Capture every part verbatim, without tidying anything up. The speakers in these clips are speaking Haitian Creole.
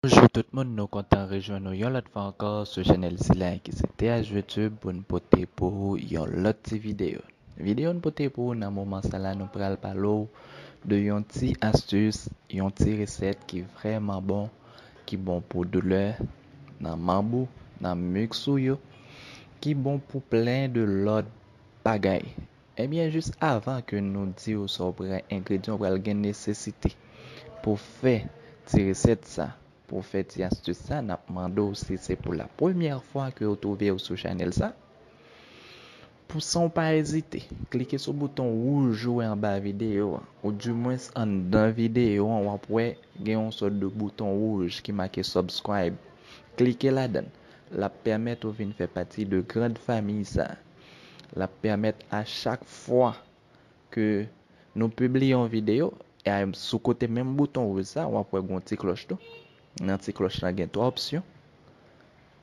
Bonjou tout moun, nou kontan rejwenn nou yon lòt fwa ankò sou chanèl sila ki se T H YouTube pou n pote pou ou yon lòt ti videyo. Videyo n pote pou ou nan moman sa la, nou pral pale w de yon ti astis, yon ti resèt ki vrèman bon, ki bon pou doulè nan manm ou, nan miks ou yo, ki bon pou plen de lòt bagay. Ebyen, jis avan ke nou di w sa w pral, engredyan w pral gen nesesite pou fè ti resèt sa, pou fè ti astis sa, n ap mande w si se pou la premyè fwa ke w twouve w sou chanèl sa. Pou san w pa ezite, klike sou bouton wouj ou wè anba videyo an, oudimwens anndan videyo an, w ap wè gen yon sòt de bouton wouj ki make subscribe. Klike ladan l. L ap pèmèt ou vin fè pati de grand fanmi sa. L ap pèmèt a chak fwa ke nou pibliye yon videyo, e a, sou kote menm bouton wouj sa, w ap wè gen yon ti klòch tou. Nan ti klòch la, gen twa opsyon.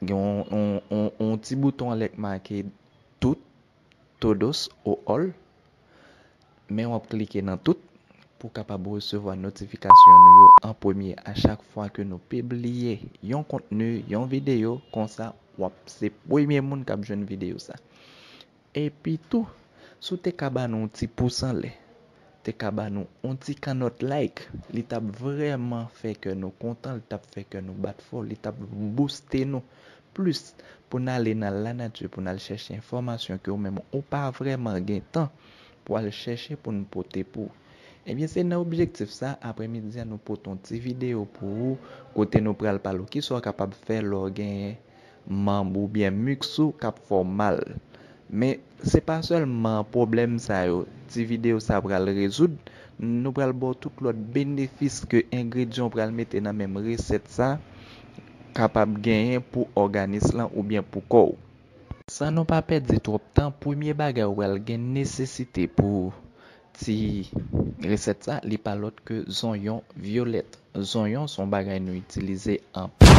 Gen yon, yon, yon, yon ti bouton anlè k make tout, todos ou all. Men w ap klike nan tout pou w kapab resevwa notifikasyon nou yo an premye a chak fwa ke nou pibliye yon kontni, yon videyo. Konsa, w ap se premye moun k ap jwenn videyo sa. Epi tou, si w te ka ba nou yon ti pous anlè, te ka ba nou yon ti kannòt like, li t ap vrèman fè kè nou kontan, li t ap fè kè nou bat fò, li t ap bouste nou plis pou n ale nan lanati, pou n al chèche enfòmasyon ke ou menm ou pa vrèman gen tan pou al chèche pou n pote pou ou. Ebyen, se nan objektif sa, aprèmidi a, nou pote yon ti videyo pou ou, kote nou pral pale w kisa w kapab fè lè w genyen manm oubyen miks ou k ap fè w mal. Men, se pa sèlman pwoblèm sa yo ti videyo sa pral rezoud, nou pral ba w tout lòt benefis ke engredyan w pral mete nan menm resèt sa kapab genyen pou òganis lan oubyen pou kò w. San nou pa pèdi twòp tan, premye bagay ou pral gen nesesite pou ti resèt sa, li pa lòt ke zonyon vyolèt. Zonyon se yon bagay nou itilize anpil.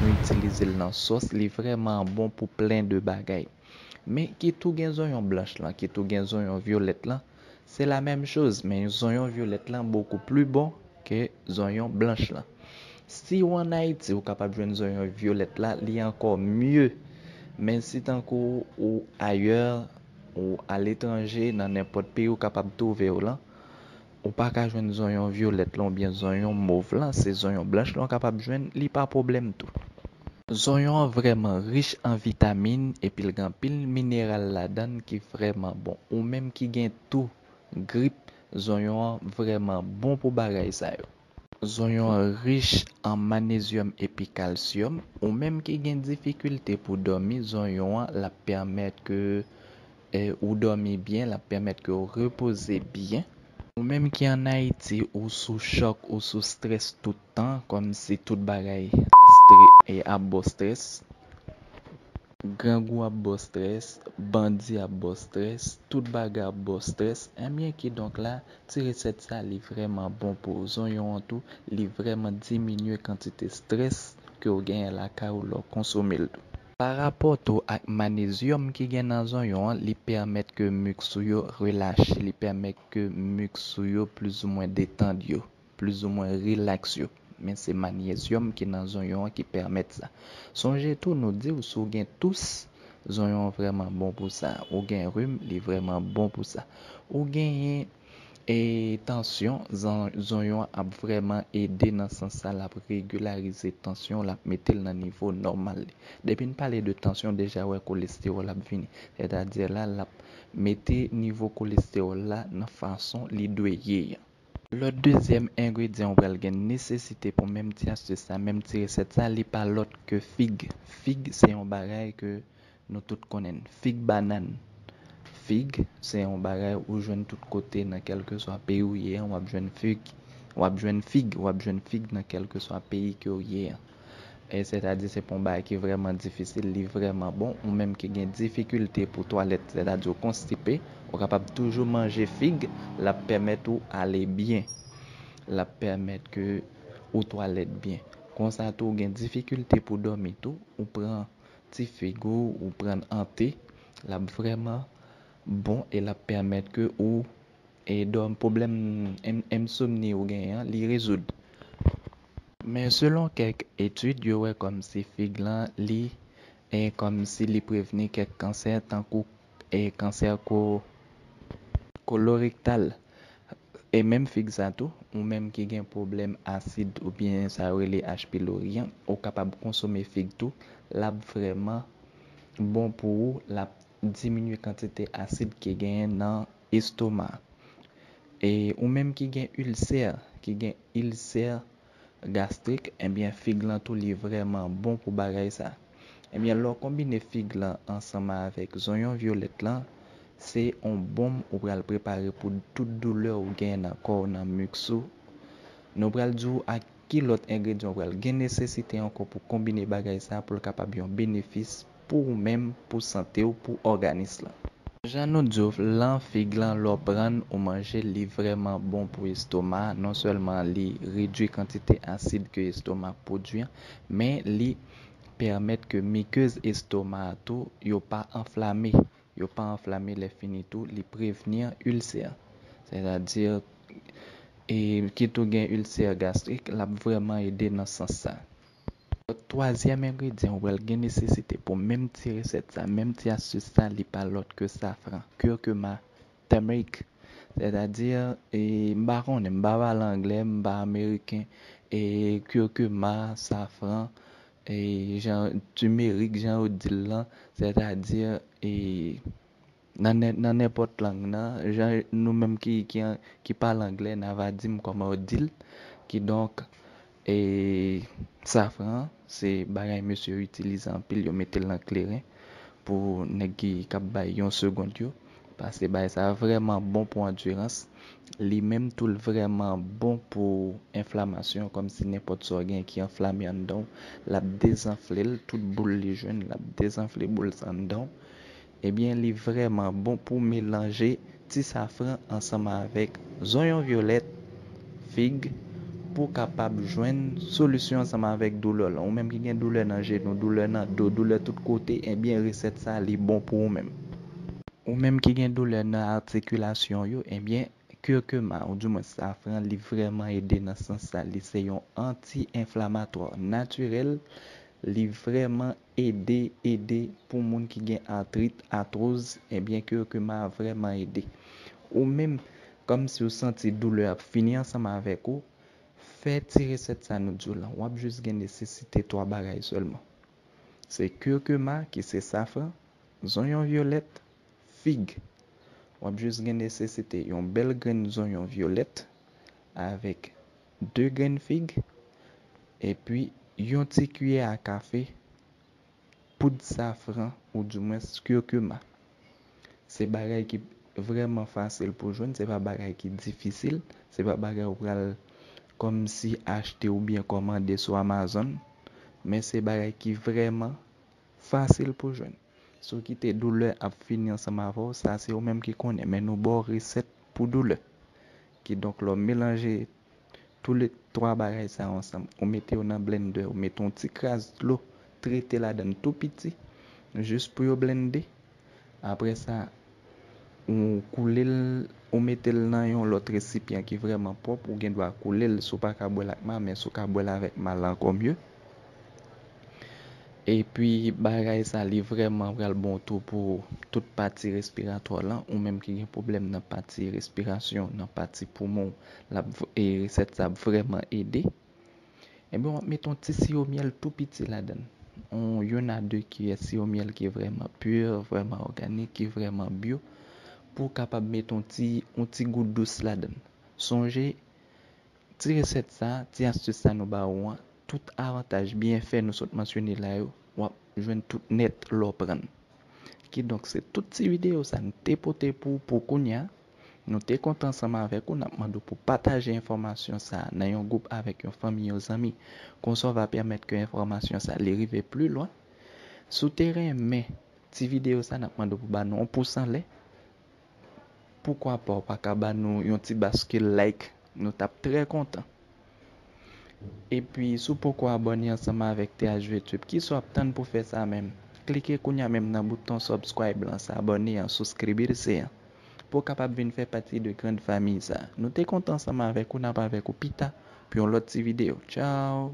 Nou itilize l nan sòs, li vrèman bon pou plen de bagay. Men kit ou gen zonyon blanch lan, kit ou gen zonyon vyolèt lan, se la menm choz, men zonyon vyolèt lan bokou pli bon ke zonyon blanch lan. Si w ann Ayiti, ou kapab jwenn zonyon vyolèt la, li ankò mye. Men si tankou ou ayè, ou aletranje, nan nenpòt peyi ou kapab twouve w lan, ou pa ka jwenn zonyon vyolèt lan oubyen zonyon mov lan, se zonyon blanch lan ou kapab jwenn, li pa pwoblèm tou. Zonyon an vrèman rich an vitamin epi l gen anpil mineral ladan l ki vrèman bon. Ou menm ki gen tou grip, zonyon an vrèman bon pou bagay sa yo. Zonyon an rich an manezyòm epi kalsyòm. Ou menm ki gen difikilte pou dòmi, zonyon an l ap pèmèt ke, e, ou dòmi byen, l ap pèmèt ke w repoze byen. Ou menm ki ann Ayiti, ou sou chòk, ou sou strès tout tan, kòmsi tout bagay stre-, e, ap ba w strès. Grangou ap ba w strès, bandi ap ba w strès, tout bagay ap ba w strès. Ebyen, kidonk la, ti resèt sa, li vrèman bon pou ou. Zonyon an tou, li vrèman diminye kantite strès ke w genyen lakay ou lè w konsome l tou. Parapò tou ak manezyòm ki gen nan zonyon an, li pèmèt ke miks ou yo relache, li pèmèt ke miks ou yo plizoumwen detann yo, plizoumwen rilaks yo. Men se manezyòm ki nan zonyon an ki pèmèt sa. Sonje tou, nou di w, si w gen tous, zonyon an vrèman bon pou sa. Ou gen rim, li vrèman bon pou sa. Ou genyen, e, tansyon, zon-, zonyon an ap vrèman ede nan sans sa, l ap regilarize tansyon, l ap mete l nan nivo nòmal li. Depi n pale de tansyon, deja wè kolestewòl ap vini. Sètadi la, l ap mete nivo kolestewòl la nan fason li dwe ye an. Lòt dezyèm engredyan ou pral gen nesesite pou menm ti astis sa, menm ti resèt sa, li pa lòt ke fig. Fig se yon bagay ke nou tout konnen. Fig, banann. Fig se yon bagay ou jwenn tout kote, nan kèlkeswa peyi w ye an, w ap jwenn fig. W ap jwenn fig, w ap jwenn fig nan kèlkeswa peyi ke w ye an. E sètadi se pa yon bagay ki vrèman difisil, li vrèman bon. Ou menm ki gen difikilte pou twalèt, sètadi ou konstipe, ou kapab toujou manje fig, l ap pèmèt ou ale byen. L ap pèmèt ke ou twalèt byen. Konsa tou, ou gen difikilte pou dòmi tou, ou pran ti fig ou, ou pran l ante, l ap vrèman bon e l ap pèmèt ke ou, e dòm, pwoblèm en-, ensomni ou genyen an, li rezoud. Men selon kèk etid, yo wè kòmsi fig lan, li, e kòmsi li prevni kèk kansè, tankou e kansè ko, kolorektal. E menm fig sa tou, ou menm ki gen pwoblèm asid oubyen sa yo rele H. pylori an, ou kapab konsome fig tou, l ap vrèman bon pou ou, l ap diminye kantite asid ki genyen nan estoma. E ou menm ki gen ilsè, ki gen ilsè gastrik, ebyen fig lan tou li vrèman bon pou bagay sa. Ebyen lè w konbine fig lan ansanm avèk zonyon vyolèt lan, se yon bonm ou pral prepare pou tout doulè ou genyen nan kò w, nan miks ou. Nou pral di w ak ki lòt engredyan w pral gen nesesite ankò pou konbine bagay sa pou l kapab yon benefis pou ou menm, pou sante w, pou òganis lan. Jan nou di w lan, fig lan lè w pran l ou manje l, li vrèman bon pou estoma. Non sèlman li redui kantite asid ke estoma pwodui an, men li pèmèt ke mikez estoma a tou yo pa anflame. Yo pa anflame, lè fini tou li prevni ilsè. Sètadi, e, kit ou gen ilsè gastrik, l ap vrèman ede nan sans sa. Twazyèm engredyan ou pral gen nesesite pou menm ti resèt sa, menm ti astis sa, li pa lòt ke safran, curcuma, turmeric. Sètadi, e, m pa konnen, m pa pale anglè, m pa ameriken, e curcuma, safran, e jan turmeric, jan yo di l lan, sètadi, e nan, nan nenpòt lang nan, jan nou menm ki, ki, ki pale anglè, n a va di m kòman yo di l. Kidonk, e safran, se bagay mesye yo itilize anpil, yo mete l nan kleren pou nèg ki k ap bay yon segond yo. Paske bagay sa vrèman bon pou andirans. Li menm tou l vrèman bon pou enflamasyon, kòmsi nenpòt sa w gen ki anflame anndan w, l ap dezanfle l, tout boul li jwenn, l ap dezanfle boul sa anndan w. Ebyen, li vrèman bon pou melanje ti safran ansanm avèk zonyon vyolèt, fig, pou w kapab jwenn solisyon ansanm avèk doulè w lan. Ou menm ki gen doulè nan jenou, doulè nan do, doulè tout kote, ebyen, resèt sa, li bon pou ou menm. Ou menm ki gen doulè nan atikilasyon yo, ebyen, curcuma, oudimwens safran, li vrèman ede nan sans sa. Li se yon anti-enflamatwa natirèl. Li vrèman ede, ede pou moun ki gen atrit, atwoz, ebyen, curcuma vrèman ede. Ou menm, kòmsi w santi doulè ap fini ansanm avèk ou, fè ti resèt sa nou di w lan. W ap jis gen nesesite twa bagay sèlman. Se curcuma, ki se safran, zonyon vyolèt, fig. W ap jis gen nesesite yon bèl grenn zonyon vyolèt avèk de grenn fig, epi yon ti kiyè a kafe poud safran, oudimwens curcuma. Se bagay ki vrèman fasil pou jwenn, se pa bagay ki difisil, se pa bagay ou pral kòmsi achte oubyen kòmande sou Amazon, men se bagay ki vrèman fasil pou jwenn. Si w kite doulè ap fini ansanm avè w, sa se ou menm ki konnen, men nou ba w resèt pou doulè. Kidonk, lè w melanje tou le twa bagay sa yo ansanm, ou mete yo nan blendè, ou mete yon ti kras dlo trete ladan l tou piti, jis pou yo blende. Apre sa, ou koule l, ou mete l nan yon lòt resipyan ki vrèman pwòp, ou gen dwa koule l, si w pa ka bwè l ak ma, men si w ka bwè l avèk ma, l ankò mye. Epi, bagay sa, li vrèman pral bon tou pou tout pati respiratwa lan, ou menm ki gen pwoblèm nan pati respirasyon, nan pati poumon, l ap v-, e resèt sa ap vrèman ede. Ebyen, w ap mete yon ti siwo myèl tou piti ladan l. Yon, youn a de kiyè siwo myèl ki vrèman pur, vrèman òganik, ki vrèman bio, pou w kapab mete yon ti, yon ti gou dous ladan l. Sonje, ti resèt sa, ti astis sa nou ba ou an, tout avantaj, byenfè nou sot mansyone la yo, w ap jwenn tout nèt lè w pran l. Kidonk, se tout ti videyo sa n te pote pou, pou kounye a. Nou te kontan ansanm avèk ou, n ap mande w pou pataje enfòmasyon sa a nan yon gwoup avèk yon fanmi, yon zanmi. Konsa w va pèmèt ke enfòmasyon sa a li rive pli lwen. Si w te renmen ti videyo sa a, n ap mande w pou ba nou yon pous anlè. Poukwa pa w pa ka ba nou yon ti baskil like? Nou t ap trè kontan. Epi, si w poko abòne ansanm avèk T H V Tube, kisa w ap tann pou fè sa menm? Klike kounye a menm nan bouton subscribe lan, sa abòne an, suscribirse an, pou w kapab vin fè pati de grand fanmi sa. Nou te kontan ansanm avèk ou, n ap avèk ou pita pou yon lòt ti videyo. Tchao!